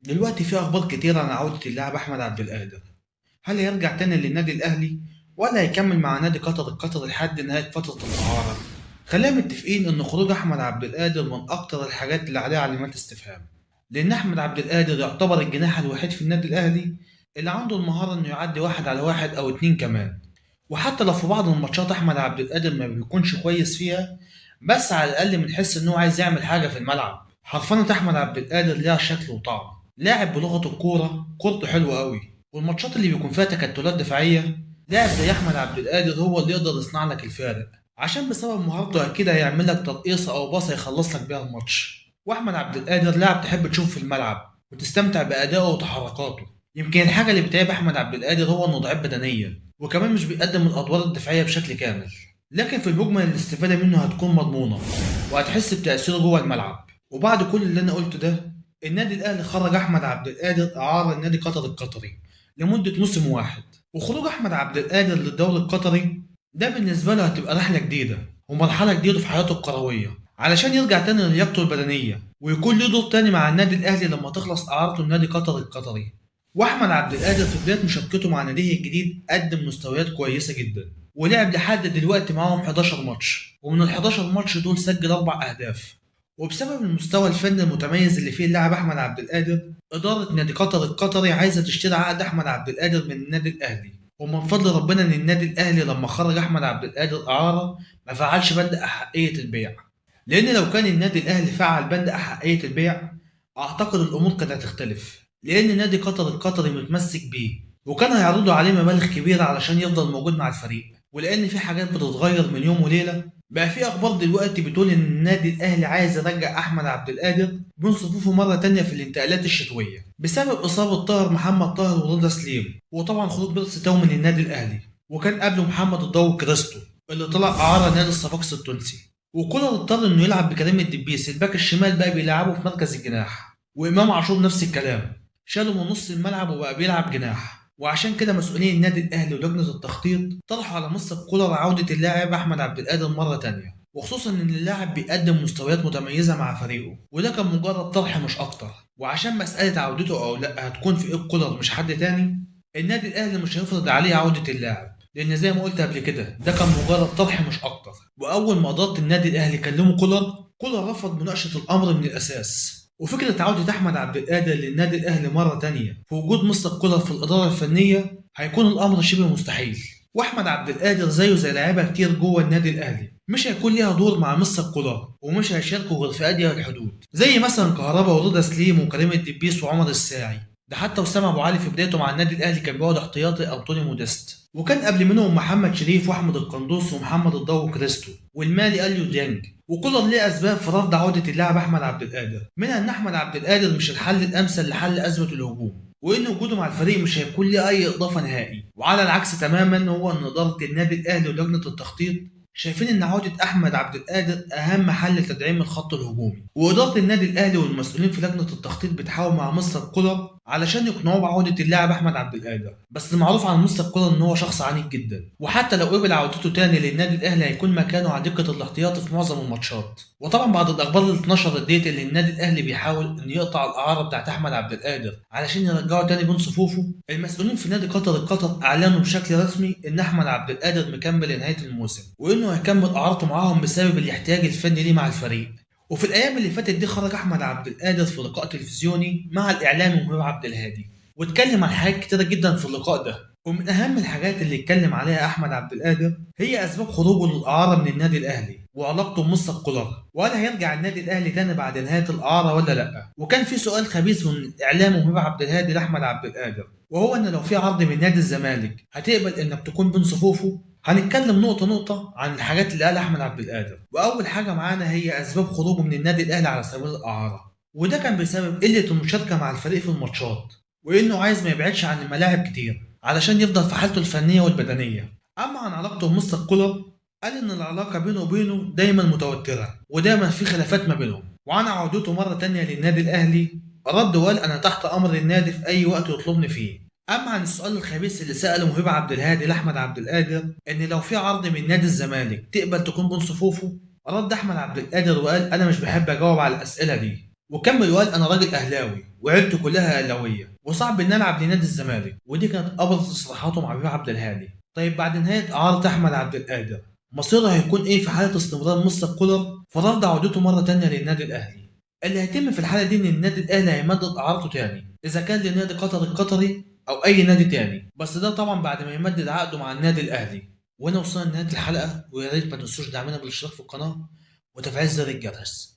دلوقتي في اخبار كتير عن عودة اللاعب احمد عبد القادر. هل هيرجع تاني للنادي الاهلي ولا هيكمل مع نادي قطر القطري لحد نهاية فترة الاعارة؟ خلينا متفقين ان خروج احمد عبد القادر من اكتر الحاجات اللي عليها علامات استفهام، لان احمد عبد القادر يعتبر الجناح الوحيد في النادي الاهلي اللي عنده المهارة انه يعدي واحد على واحد او اتنين كمان. وحتى لو في بعض الماتشات احمد عبد القادر ما بيكونش كويس فيها، بس على الاقل بنحس ان هو عايز يعمل حاجة في الملعب. حرفنة احمد عبد القادر ليها شكل وطعم، لاعب بلغة الكورة، كورته حلوة قوي، والماتشات اللي بيكون فيها تكتلات دفاعية لاعب زي احمد عبد القادر هو اللي يقدر يصنع لك الفارق، عشان بسبب مهارته اكيد هيعمل لك ترقيصة او باصة يخلص لك بيها الماتش. واحمد عبد القادر لاعب تحب تشوفه في الملعب وتستمتع بأدائه وتحركاته. يمكن الحاجة اللي بتعيب احمد عبد القادر هو انه ضعيف بدنيا، وكمان مش بيقدم الادوار الدفاعية بشكل كامل، لكن في المجمل الاستفادة منه هتكون مضمونة وهتحس بتأثيره جوه الملعب. وبعد كل اللي انا قلته ده، النادي الاهلي خرج احمد عبد القادر اعاره لنادي قطر القطري لمدة موسم واحد. وخروج احمد عبد القادر للدوري القطري ده بالنسبة له هتبقى رحلة جديدة ومرحلة جديدة في حياته الكروية، علشان يرجع تاني للياقته البدنية ويكون له دور تاني مع النادي الاهلي لما تخلص اعارته لنادي قطر القطري. واحمد عبد القادر في بداية مشاركته مع ناديه الجديد قدم مستويات كويسة جدا، ولعب لحد دلوقتي معاهم 11 ماتش، ومن ال 11 ماتش دول سجل 4 أهداف. وبسبب المستوى الفني المتميز اللي فيه اللاعب احمد عبد القادر، ادارة نادي قطر القطري عايزه تشتري عقد احمد عبد القادر من النادي الاهلي. ومن فضل ربنا ان النادي الاهلي لما خرج احمد عبد القادر اعاره ما فعلش بند احقية البيع، لان لو كان النادي الاهلي فعل بند احقية البيع اعتقد الامور كانت هتختلف، لان نادي قطر القطري متمسك بيه وكان هيعرضوا عليه مبالغ كبيرة علشان يفضل موجود مع الفريق. ولان في حاجات بتتغير من يوم وليلة، بقى في اخبار دلوقتي بتقول ان النادي الاهلي عايز يرجع احمد عبد القادر من صفوفه مرة تانية في الانتقالات الشتوية بسبب اصابه طاهر محمد طاهر ورضا سليم، وطبعا خروج بيرسي تاو من النادي الاهلي، وكان قبله محمد الضو كريستو اللي طلع اعاره نادي الصفاقسي التونسي. وكولر اضطر انه يلعب بكريم الدبيس الباك الشمال، بقى بيلعبه في مركز الجناح، وامام عاشور نفس الكلام، شاله من نص الملعب وبقى بيلعب جناح. وعشان كده مسؤولين النادي الاهلي ولجنه التخطيط طرحوا على مستر كولر عوده اللاعب احمد عبد القادر مرة تانية، وخصوصا ان اللاعب بيقدم مستويات متميزة مع فريقه، وده كان مجرد طرح مش اكتر. وعشان مسالة عودته او لا هتكون في ايد كولر مش حد تاني، النادي الاهلي مش هيفرض عليه عوده اللاعب، لان زي ما قلت قبل كده ده كان مجرد طرح مش اكتر. واول ما ادارة النادي الاهلي كلموا كولر، كولر رفض مناقشة الامر من الاساس. وفكرة عودة أحمد عبد القادر للنادي الأهلي مرة تانية في وجود مستر كولر في الإدارة الفنية هيكون الأمر شبه مستحيل. وأحمد عبد القادر زيه زي لعيبة كتير جوه النادي الأهلي مش هيكون ليها دور مع مستر كولر، ومش هيشاركوا غير في أضيق الحدود، زي مثلا كهربا ورضا سليم وكريم الدبيس وعمر الساعي. ده حتى وسام ابو علي في بدايته مع النادي الاهلي كان بيقعد احتياطي انطوني موديست، وكان قبل منهم محمد شريف واحمد القندوس ومحمد الضو كريستو والمالي اليو ديانج. وكولر ليه اسباب في رفض عوده اللاعب احمد عبد القادر، منها ان احمد عبد القادر مش الحل الامثل لحل ازمة الهجوم، وان وجوده مع الفريق مش هيكون ليه اي اضافه نهائي. وعلى العكس تماما هو ان ادارة النادي الاهلي ولجنه التخطيط شايفين ان عوده احمد عبد القادر اهم حل لتدعيم الخط الهجومي. واداره النادي الاهلي والمسؤولين في لجنة التخطيط بتحاول مع مستر كولر علشان يقنعوه بعوده اللاعب احمد عبد القادر، بس المعروف عن مستر كولر ان هو شخص عنيد جدا، وحتى لو قبل عودته تاني للنادي الاهلي هيكون مكانه على دكه الاحتياطي في معظم الماتشات. وطبعا بعد الاخبار اللي اتنشرت ديت اللي النادي الاهلي بيحاول ان يقطع الاعارة بتاعت احمد عبد القادر علشان يرجعه تاني بين صفوفه، المسؤولين في نادي قطر القطر اعلنوا بشكل رسمي ان احمد عبد القادر مكمل لنهاية الموسم، وانه هيكمل اعارته معاهم بسبب الاحتياج الفني ليه مع الفريق. وفي الايام اللي فاتت دي خرج احمد عبد القادر في لقاء تلفزيوني مع الاعلامي مهيب عبد الهادي، واتكلم عن حاجات كتيرة جدا في اللقاء ده. ومن اهم الحاجات اللي اتكلم عليها احمد عبد القادر هي اسباب خروجه للاعاره من النادي الاهلي وعلاقته بمستر كولر، وهل هيرجع النادي الاهلي تاني بعد نهاية الاعارة ولا لا. وكان في سؤال خبيث من الاعلام مهيب عبد الهادي لاحمد عبد القادر، وهو ان لو في عرض من نادي الزمالك هتقبل انك تكون بين صفوفه؟ هنتكلم نقطة نقطة عن الحاجات اللي قالها أحمد عبد القادر. وأول حاجة معانا هي أسباب خروجه من النادي الأهلي على سبيل الإعارة، وده كان بسبب قلة المشاركة مع الفريق في الماتشات، وإنه عايز ما يبعدش عن الملاعب كتير علشان يفضل في حالته الفنية والبدنية. أما عن علاقته بمستر كولر، قال إن العلاقة بينه وبينه دايما متوترة ودايما في خلافات ما بينهم. وعن عودته مرة تانية للنادي الأهلي رد وقال أنا تحت أمر النادي في أي وقت يطلبني فيه. أما عن السؤال الخبيث اللي سأله مهيب عبد الهادي لأحمد عبد القادر إن لو في عرض من نادي الزمالك تقبل تكون بين صفوفه، رد أحمد عبد القادر وقال أنا مش بحب أجاوب على الأسئلة دي. وكمل وقال انا راجل اهلاوي وعيلته كلها اهلاويه وصعب ان العب لنادي الزمالك. ودي كانت ابرز تصريحاته مع ربيع عبد الهادي. طيب بعد نهاية اعاره احمد عبد القادر مصيره هيكون ايه في حاله استمرار مستر كولر في رفض عودته مرة تانية للنادي الاهلي؟ اللي هيتم في الحالة دي ان النادي الاهلي هيمدد اعارته تاني اذا كان لنادي قطر القطري او اي نادي تاني، بس ده طبعا بعد ما يمدد عقده مع النادي الاهلي. وهنا وصلنا لنهاية الحلقة، ويا ريت ما تنسوش دعمنا بالاشتراك في القناة وتفعيل زر الجرس.